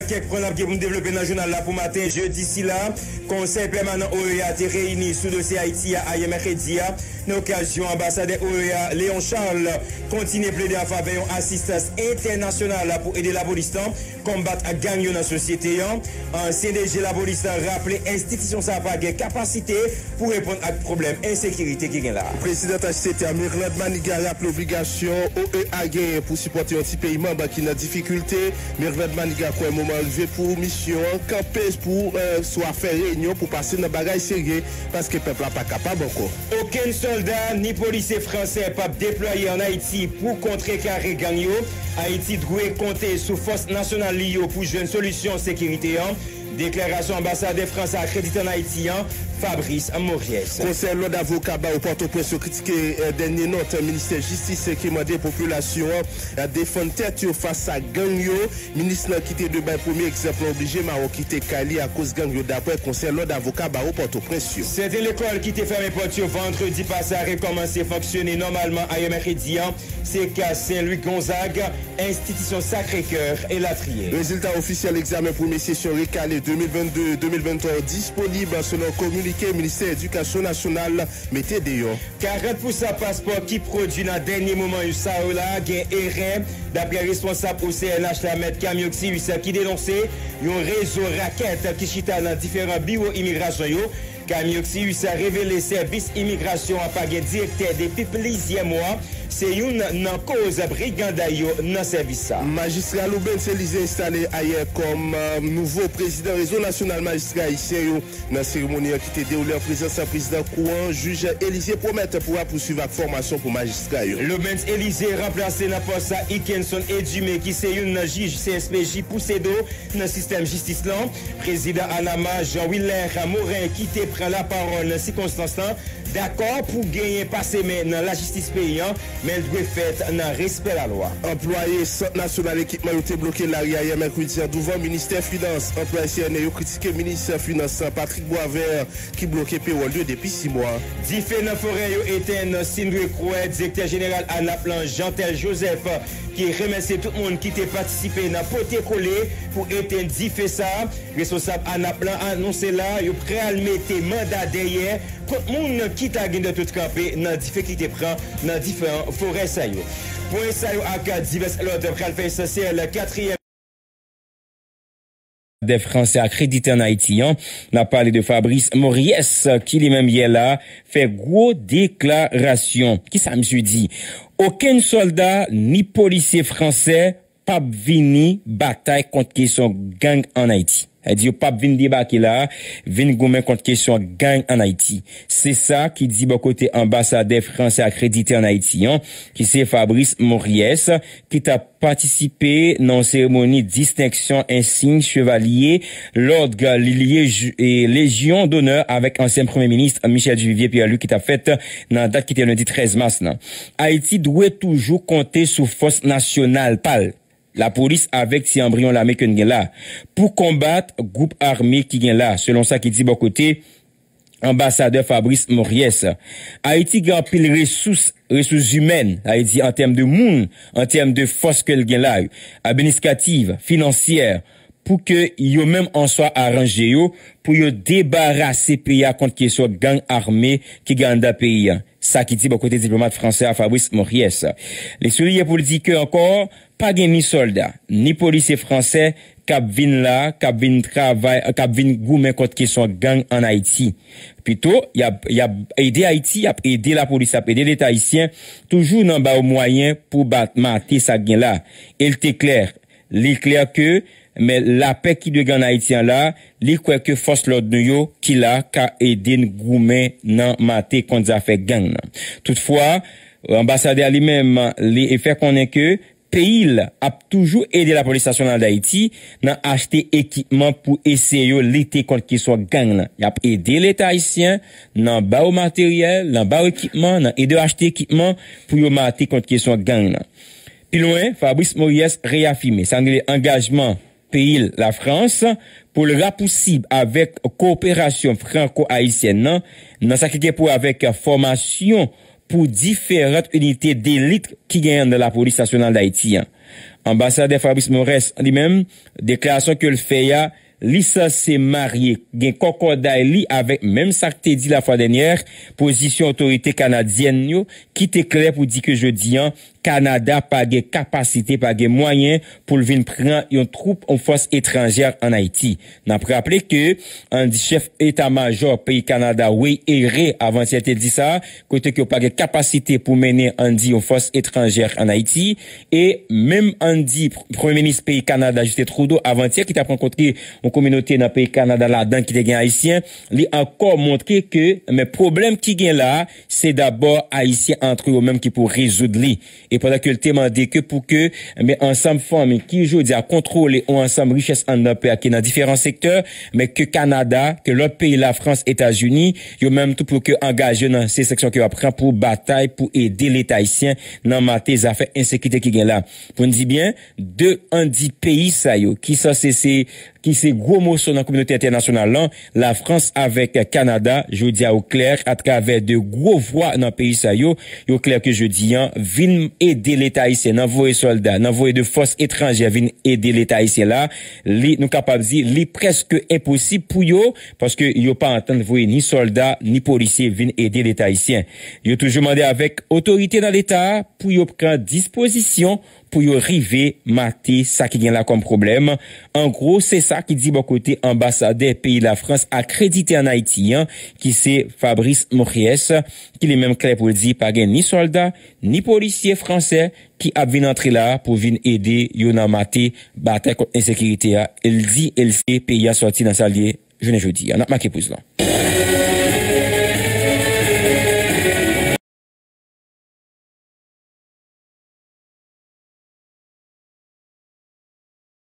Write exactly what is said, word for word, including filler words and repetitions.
Kèk pwen n ap gen pou n devlope nan jounal la pou maten jedi sila. Konsèy pèmanan O E A te reyini sou dosye Ayiti a ayè mèkredi a. Nan okazyon, anbasadè O E A Léon Charles kontinye plede an favè yon asistans entènasyonal pou ede lapolis lan konbat gang yo nan sosyete an. Ansyen D G lapolis lan raple enstitisyon sa a pa gen kapasite pou reponn ak pwoblèm ensekirite ki gen la. Prezidan H C T A, Mirlande Manigat, raple obligasyon O E A genyen pou sipòte yon ti peyi manm ki nan difikilte. Mirlande Manigat kwè moman an rive pou misyon an kanpe pou, eh, swa fè reyinyon pou pase nan bagay serye, paske pèp la pa kapab ankò. Okenn sòlda ni polisye fransè p ap deplwaye ann Ayiti pou kontrekare gang yo. Ayiti dwe konte sou fòs nasyonal li yo pou jwenn solisyon sekirite an. Deklarasyon anbasadè fransè akredite ann Ayiti an, Fabrice Mauriès. Konsèy lòd avoka bawo Pòtoprens yo kritike, eh, dènye nòt ministè jistis ki mande popilasyon an, eh, defann tèt yo fas a gang yo. Minis nan ki te dwe bay premye egzanp lan oblije mawon kite kay li akoz gang yo, daprè Konsèy lòd avoka bawo Pòtoprens yo. Sèten lekòl ki te fèmen pòt yo vandredi pase a rekòmanse fonksyone nòmalman ayè mèkredi an. Se ka Sen Lwi Gonzag, enstitisyon Sacré-Cœur, elatriye. Rezilta ofisyèl egzamen premye sesyon rekale de mil vennde, de mil venntwa yo disponib selon kominike Ministè Edikasyon Nasyonal mete deyò. Karant pousan paspò ki pwodui nan dènye moman yo sa yo la gen erè, daprè responsab O C N H la, Mèt Camille Oxius, ki denonse yon rezo rakèt ki chita nan diferan biwo imigrasyon yo. Camille Oxius revele sèvis imigrasyon an pa gen direktè depi plizyè mwa. Se youn nan koz briganday yo nan sèvis sa. Majistra Loubens Elysée enstale ayè kòm, eh, nouvo prezidan Rezo Nasyonal Majistra Ayisyen yo nan seremoni an ki te dewoule an prezans prezidan kou an, jij Elysée pwomèt pou rapousuiv ak fòmasyon pou majistra yo. Loubens Elysée ranplase nan pòs sa Ikenson Edumé, ki se youn nan jij C S P J pou Sedo nan sistèm jistis lan. Prezidan ANAMA, Jean Willert Morin, ki te pran lapawòl nan sikonstans lan, dakò pou genyen pase men nan lajistis peyi an, men l dwe fèt nan respè lalwa. Anplwaye Sant Nasyonal Ekipman yo te bloke lari ayè mèkredi an douvan Ministè Finans. Anplwaye C N E yo kritike Minis Finans Patrick Boisvert ki bloke pewòl yo depi sis mwa. Dife nan forè yo etenn, si n dwe kwè direktè jeneral ANAP lan, Jeantel Joseph, ki remèsye tout moun ki te patisipe nan pote kole pou etenn dife sa a. Responsab ANAP lan anonse la yo pral mete manda dèyè kont moun ki ta gen dwa tout kanpe nan dife ki te pran nan diferan forè sa yo. Pwen sa yo ak divès lòt pral fè esansyèl katriyèm. Dè fransè akredite ann Ayiti an, n ap pale de Fabrice Mauriès, ki li menm yè la fè gwo deklarasyon. Kisa misye di? Okenn sòlda ni polisye fransè p ap vini batay kont kesyon gang ann Ayiti. Sa di yo p ap vin debake la, vin goumen kont kesyon gang ann Ayiti. Se sa ki di bò kote anbasadè fransè akredite ann Ayiti an, ki se Fabrice Mauriès, ki t ap patisipe nan yon seremoni distenksyon ensiy chevalye lòd Lilye Lejyon Donè avèk ansyen premye minis Michel Duvivier Pierre-Louis ki t ap fèt nan dat ki te lendi trèz mas lan. Ayiti dwe toujou konte sou fòs nasyonal pa l. Lapolis avèk ti anbriyon lame ke n gen la pou konbat gwoup ame ki gen la, selon sa ki di bò kote anbasadè Fabrice Mauriès. Ayiti gen anpil resous, resous imèn, sa vle di an tèm de moun, an tèm de fòs ke l gen la, administrativ, finansyè, pou ke yo menm an swa aranje yo, pou yo debarase peyi a kont kesyon gang ame ki gen anndan peyi a. Sa ki di bò kote diplomat fransè a, Fabrice Mauriès. Li souliye pou l di ke ankò, pa gen ni sòlda, ni polisye fransè k ap vin la, k ap vin travay, k ap vin goumen kont kesyon gang ann Ayiti. Pito, y ap, y ap ede Ayiti, y ap ede lapolis, y ap ede Leta ayisyen, toujou nan ba yo mwayen pou bat, mate sa k gen la. E l te klè, li klè ke, men lapè ki dwe gen ann Ayiti an la, li kwè ke fòs lòd nou yo ki la ka ede n goumen nan mate kont zafè gang nan. Toutfwa, anbasadè a li menm, li fè konnen ke peyi l ap toujou ede Lapolis Nasyonal d Ayiti nan achte ekipman pou eseye yo lite kont kesyon gang nan. Y ap ede Leta ayisyen nan ba yo materyèl, nan ba yo ekipman, nan ede yo achte ekipman pou yo mate kont kesyon gang nan. Pi lwen, Fabrice Mauriès reyafime sa n rele angajman peyi l, Lafrans, pou l rapousib avèk kowoperasyon franko-ayisyèn nan, nan sa ki gen pou wè avèk fòmasyon pou diferan inite delit ki genyen anndan Lapolis Nasyonal d Ayiti an. Anbasadè Fabrice Maurès, li menm, deklarasyon ke l fè a, li sanse marye, gen kòkòday li avèk menm sa k te di lafwa dènyè, pozisyon otorite kanadyèn yo, ki te klè pou di ke jodi an, Kanada pa gen kapasite, pa gen mwayen pou l vin pran yon twoup, yon fòs etranjè ann Ayiti. N ap raple ke, ann di chèf eta majò peyi Kanada, Wayne Eyre, avantyè te di sa, kote ke yo pa gen kapasite pou mennen, ann di, yon fòs etranjè ann Ayiti, e menm, ann di, premye minis peyi Kanada, Justin Trudeau, avantyè, ki t ap rankontre yon kominote nan peyi Kanada ladan ki te gen Ayisyen, li ankò montre ke, men pwoblèm ki gen la, se dabò Ayisyen antre yo menm ki pou rezoud li. E pandan ke l te mande ke pou ke, men ansanm fanmi ki jodi a kontwole yon ansanm richès anndan peyi a ki nan diferan sektè, men ke Kanada, ke lòt peyi, Lafrans, Etazini, yo menm tou pou ke angaje yo nan se seksyon ke yo ap pran pou batay, pou ede Leta ayisyen nan mate zafè ensekirite ki gen la. Pou n di byen, de ann di peyi sa yo ki sanse se, ki se gwo moso nan kominote entènasyonal lan, Lafrans avèk Kanada, jodi a, o klè, atravè de gwo vwa nan peyi sa yo, yo klè ke jodi an, vin ede Leta ayisyen nan voye sòlda, nan voye de fòs etranjè vin ede Leta ayisyen la, li, nou kapab di, li prèske enposib pou yo, paske yo pa antann voye ni sòlda, ni polisye vin ede Leta ayisyen. Yo toujou mande avèk otorite nan Leta a pou yo pran dispozisyon pou yo rive mate sa ki gen la kòm pwoblèm. An gwo, se sa ki di bò kote anbasadè peyi Lafrans akredite ann Ayiti an, ki se Fabrice Maurès, ki li menm klè pou l di pa gen ni sòlda, ni polisye fransè ki ap vin antre la pou vin ede yo nan mate batay kont ensekirite a. E l di e l se peyi a sòti nan sa l ye jounen jodi a. N ap make poz lan.